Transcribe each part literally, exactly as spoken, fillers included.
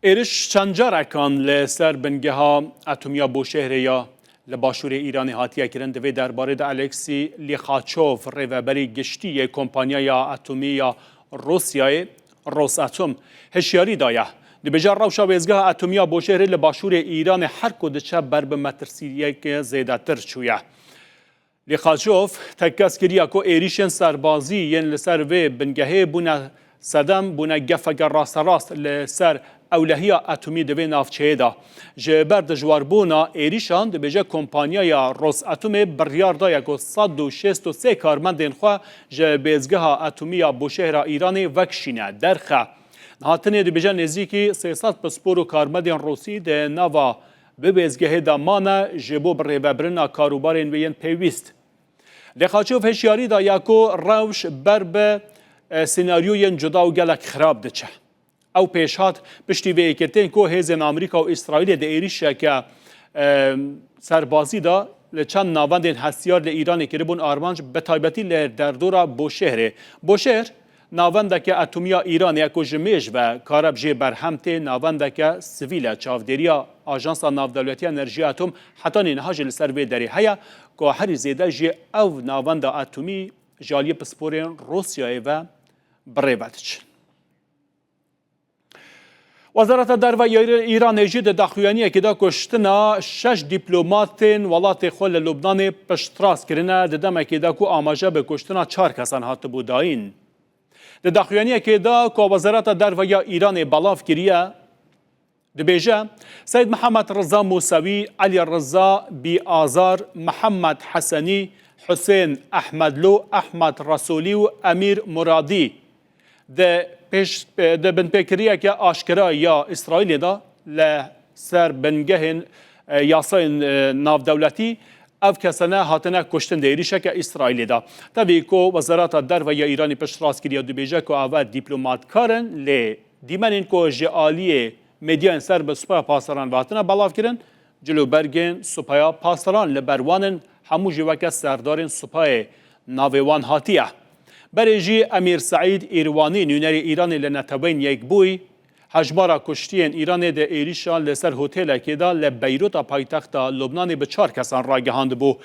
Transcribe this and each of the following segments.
Êriş çend carekan li ser bingeha etomî ya Boşehrê ya li başûrê Îranê hatiye kirin. Di vê derbarê de Aleksî Lîxaçov, rêveberê giştî yê kompanyaya etomî ya Rûsyayê, Rosatom, hişyarî daye. Dibêje, rewşa wêzgeha etomî ya Boşehrê li başûrê Îranê her ku diçe ber bi metirsiyeke zêdetir çûye. Lîxaçov tekez kiriye ku êrîşên serbazî yên li ser vê bingehê bûne sedem, bûne gefeke rasterast li ser ewlehiya etomî di vê navçeyê de. Ji ber dijwarbûna êrîşan, dibêje, kompanyaya Rosatomê biryar daye ku sed û şêst û sê karmendên xwe ji bêzgeha etomî ya Bûşehra Îranê vekişîne, derxe. Niha tenê, dibêje, nêzîkî sê sed pispor û karmendên Rûsî di nava vê bêzgehê de mane ji bo birêvebirina karûbarên wê yên pêwîst. Lêxaçov hişyarî daye ku rewş ber bi, e, senaryoyên cuda û gelek xirab diçe. Ew pêşhat piştî vê yekê tên ku hêzên Amerîka û Îsraîlê di êrîşeke, e, serbazî de li çend navendên hestiyar li Îranê kiribûn armanc, bi taybetî li derdora Boşehrê. Boşehr navendeke etomî ya Îranê ye ku ji mêj ve kare bi jê berhem tê, navendeke sivîl e. Çavdêriya Ajansa Navdewletî ya Enerjiya Atom hetanî niha jî li ser vê derê heye ku herî zêde jî ev navenda etomî ji aliyê pisporên Rûsyayê ve bi rê ve diçin. Wezareta Derve ya Îr-, Îranê jî di daxuyaniyekê de kuştina şeş dîplomatên welatê xwe li Lubnanê piştrast kirine, di demekê de ku amaje bi kuştina çar kesan hatibû dayîn. Di daxuyaniyekê de ku Wezareta Derve ya Îranê belav kiriye, dibêje, Seyd Mihemed Riza Musewî, Elî Riza Bî Azar, Mihemed Hesenî, Husên Ehmedlû, Ehmed Resûlî û Emîr Muradî di pêş, di binpêkiriyeke aşkera ya Îsraîlê de li ser bingehên, e, yasayên, e, navdewletî ev kesane hatine kuştin di êrîşeke Îsraîlê de. Tevî ku Wezareta Derve ya Îranê piştrast kiriye, dibêje ku ava dîplomatkar in, lê dîmenên ku ji aliyê medyayên ser bi Supaya Pasdaran ve hatine belavkirin, cilûbergên Supaya Pasdaran li ber wan in, hemû jî weke serdarên supayê navê wan hatiye. Berê jî Emîr Seîd Îrwanî, nûnerê Îranê li Neteweyên Yekbûyî, hejmara kuştiyên Îranê di êrîşa li ser hotelekê de li Beyrûta paytexta Lubnanê bi çar kesan ragihandibû.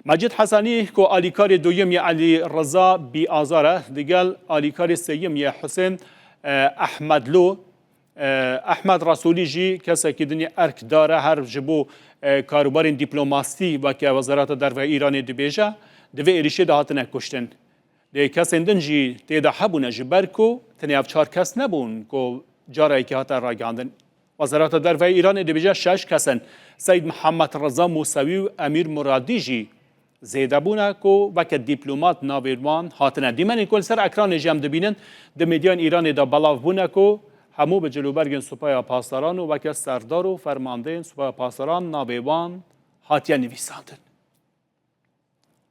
Mecîd Hesenî, ku alîkarê duyem yê Elî Riza Bî Azar e, digel alîkarê sêyem yê Husên, e, Ehmedlû, e, Ehmed Resûlî jî kesekî din yê erkdar e, her ji bo, e, karûbarên dîplomasî weke Wezareta Derve Îranê dibêje, di vê êrîşê de hatine kuştin. Lê kesên din jî tê de hebûne, ji ber ku tenê ev çar kes nebûn ku carayekî hate ragihandin. Wezareta Derve ya Îranê dibêje şeş kes in. Seyd Mihemed Riza Musewî û Emîr Muradî jî zêde bûne ku weke dîplomat navê wan hatine. Dîmenên ku li ser ekranê jî em dibînin, di medyayên Îranê de belav bûne ku hemû bi cilûbergên Supaya Pasdaran û weke serdar û fermandeyên Supaya Pasdaran navê wan hatiye nivîsandin.